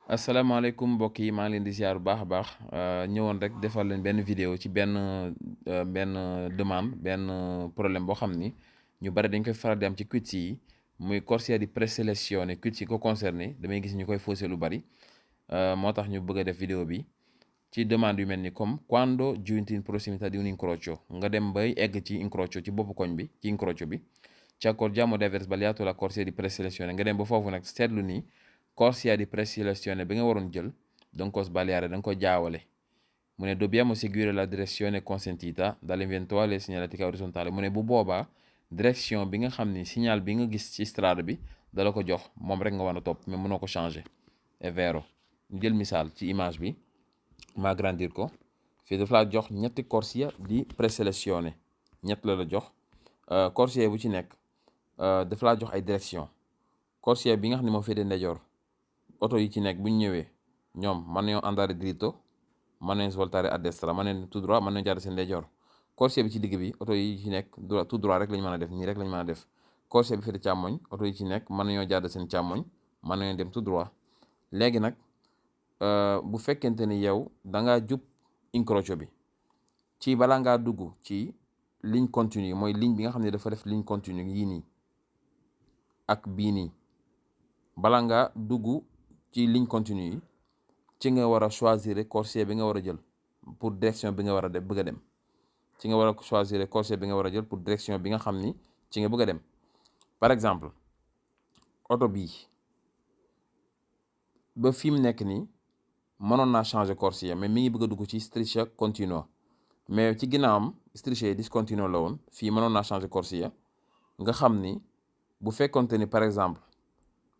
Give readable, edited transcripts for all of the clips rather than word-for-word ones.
asalaamaaleykum mbokk yi maa ngi leen di ziar bu baax a baax ñëwoon rek defal leen benn vidéo ci benn demande problème boo xam ni ñu bari dañ koy faral di am ci quiz yi muy corsia di présélectionné quiz yi ko concerné damay gis ñu koy faussé lu bari moo tax ñu bëgg a def vidéo bi ci demande yu mel ni comme quando giunti in prossimità di un incrocio nga dem bay egg ci incrocio ci boppu koñ bi ci incrocio bi ci accorgiamo di aver sbagliato la corsia di présélectionné nga dem ba foofu nag seetlu ni corsia di présélectionné bi nga waroon jël da nga ko sbagliare da nga ko jaawale mu ne dobbiamo seguire la direzione consentita dall'eventuale segnaletica orizzontale mu ne bu boobaa direction bi nga xam ni signal bi nga gis ci strade bi dala ko jox moom rek nga war a topp mais mënoo ko changer è vero ñu jël misaal ci image bi ma agrandir ko fii daf laa jox ñetti corsia di présélectionné ñett la jox corsia bu ci nekk daf laa jox ay direction corsia bi nga xam ne moo féete ndeyjoor oto yi ci nekk bu ñu ñëwee ñoom mën nañoo andare dritto mën nañu svoltare a destra mën nañu tout droit mën nañu jaar seen ndeyjoor corsia bi ci digg bi oto yi ci nekk tout droit rek lañu mën a def nii rek lañu mën a def corsia bi féete càmmoñ oto yi ci nekk mën nañoo jaar seen càmmoñ mën nañoo dem tout droit léegi nag bu fekkente ni yow da ngaa jub incrocio bi ci balaa ngaa dugg ci ligne continue mooy ligne bi nga xam ne dafa def ligne continue yii nii ak bii nii balaa ngaa dugg ci ligne continue yi ci nga war a choisir corsia bi nga war a jël pour direction bi nga war a def bëgg a dem ci nga war a choisir corsia bi nga war a jël pour direction bi nga xam ni ci nga bëgg a dem par exemple oto bii ba fi mu nekk nii mënoon naa changer corsia mais mi ngi bëgg a dugg ci striscia continua mais ci ginnaawam striscia discontinua la woon fii mënoon naa changer corsia nga xam ni bu fekkonte ni par exemple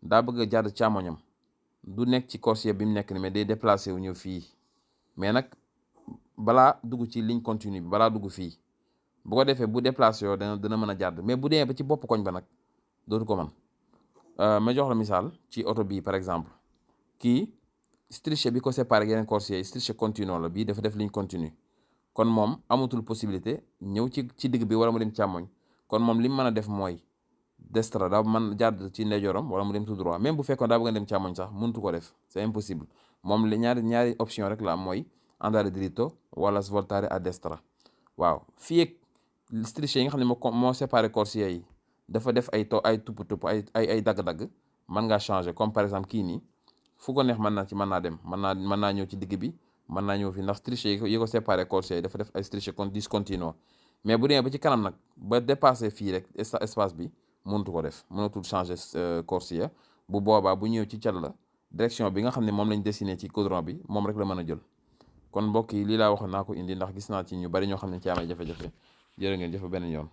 daa bëgg a jàdd càmmoñam du nekk ci corsia bi mu nekk ni mais day déplacé wu ñëw fii mais nag balaa dugg ci ligne continue bi balaa dugg fii bu ko defee bu déplacé yoo dana mën a jàdd mais bu demee ba ci bopp koñ ba nag dootu ko mën ma jox la misaal ci oto bii par exemple kii striscia bi ko séparé yeneen corsia yi striscia continua la bii dafa def ligne continue kon moom amatul possibilité ñëw ci digg bi wala mu dem càmmoñ kon moom li mu mën a def mooy destra daa man jàdd ci ndeyjooram wala mu dem tout droit même bu fekkoon daa bëgg a dem càmmoñ sax mënutu ko def c'est impossible moom la ñaari option rek la am mooy andare dritto wala svoltare a destra waaw fii ak striscia yi nga xam ne moo séparé corsia yi dafa def ay tupp ay dagg-dagg mën ngaa changer comme par exemple kii nii fu ko neex mën naa dem mën naa ñëw ci digg bi mën naa ñëw fii ndax striscia yi ko séparé corsia yi dafa def ay striscia discontinua mais bu demee ba ci kanam nag ba dépassé fii rek espace bi mënatu ko def mënatul changer corsia bu boobaa bu ñëw ci cat la direction bi nga xam ne moom lañ dessiné ci goudron bi moom rek la mën a jël kon mbokk yi lii laa waxoon naa ko indi ndax gis naa ci ñu bari ñoo xam ne ci amay jafe-jafe jërë ngeen jëf beneen yoon